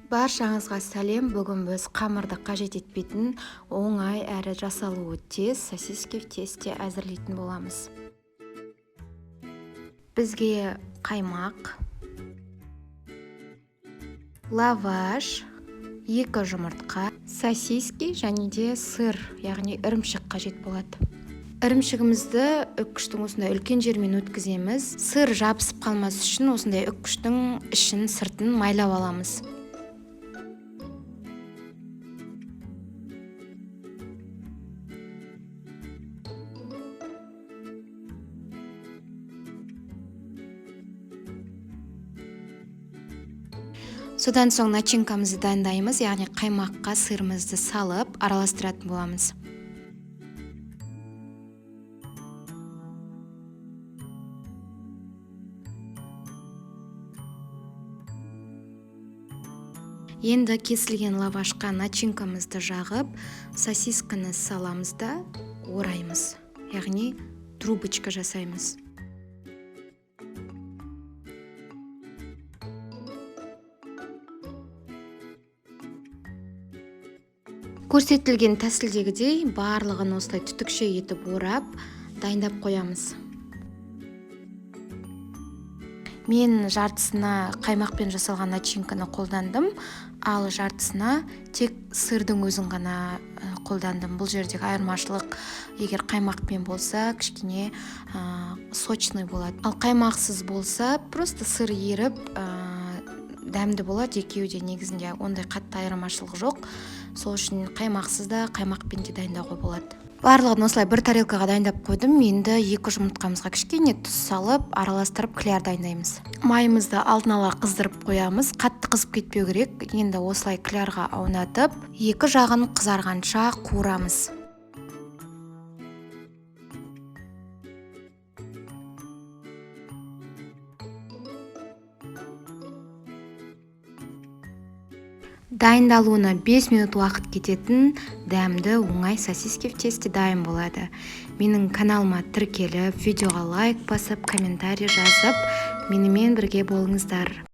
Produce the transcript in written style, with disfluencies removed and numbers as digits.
Баршаңызға сәлем! Бүгін біз қамырды қажет етпейтін, оңай әрі жасалуы тез сосиски в тесте әзірлейтін боламыз. Бізге қаймақ, лаваш, екі жұмыртқа, сосиски және де сыр, яғни ірімшік қажет болады. Ірімшігімізді үккіштің осындай үлкен жерімен өткіземіз. Сыр жабысып қалмас үшін осындай үккіштің ішін, сыртын майлап аламыз. Содан соң начинкамызды дайындаймыз, яғни қаймаққа сырымызды салып араластыратын боламыз. Енді кесілген лавашқа начинкамызды жағып, сосисканы саламыз да ораймыз, яғни трубочка жасаймыз. Көрсетілген тәсілдегідей барлығын осылай түтікше етіп орап, дайындап қоямыз. Мен жартысына қаймақпен жасалған начинканы қолдандым, ал жартысына тек сырдың өзін ғана қолдандым. Бұл жердегі айырмашылық: егер қаймақпен болса, кішкене сочный болады, ал қаймақсыз болса, просто сыр еріп, дәмді болады. Екеуі де негізінде ондай қатты айырмашылық жоқ, сол үшін қаймақсыз да, қаймақпен де дайындауға болады. Барлығын осылай бір тарелкаға дайындап қойдым. Енді екі жұмыртқамызға кішкене тұз салып, араластырып, кляр дайындаймыз. Майымызды алдын ала қыздырып қоямыз, қатты қызып кетпеу керек. Енді осылай клярға аунатып, екі жағын қызарғанша қуырамыз. Дайындалуына 5 минут уақыт кететін дәмді, оңай сосиски в тесте дайын болады. Менің каналыма тіркеліп, видеоға лайк басып, комментарий жазып, менімен бірге болыңыздар.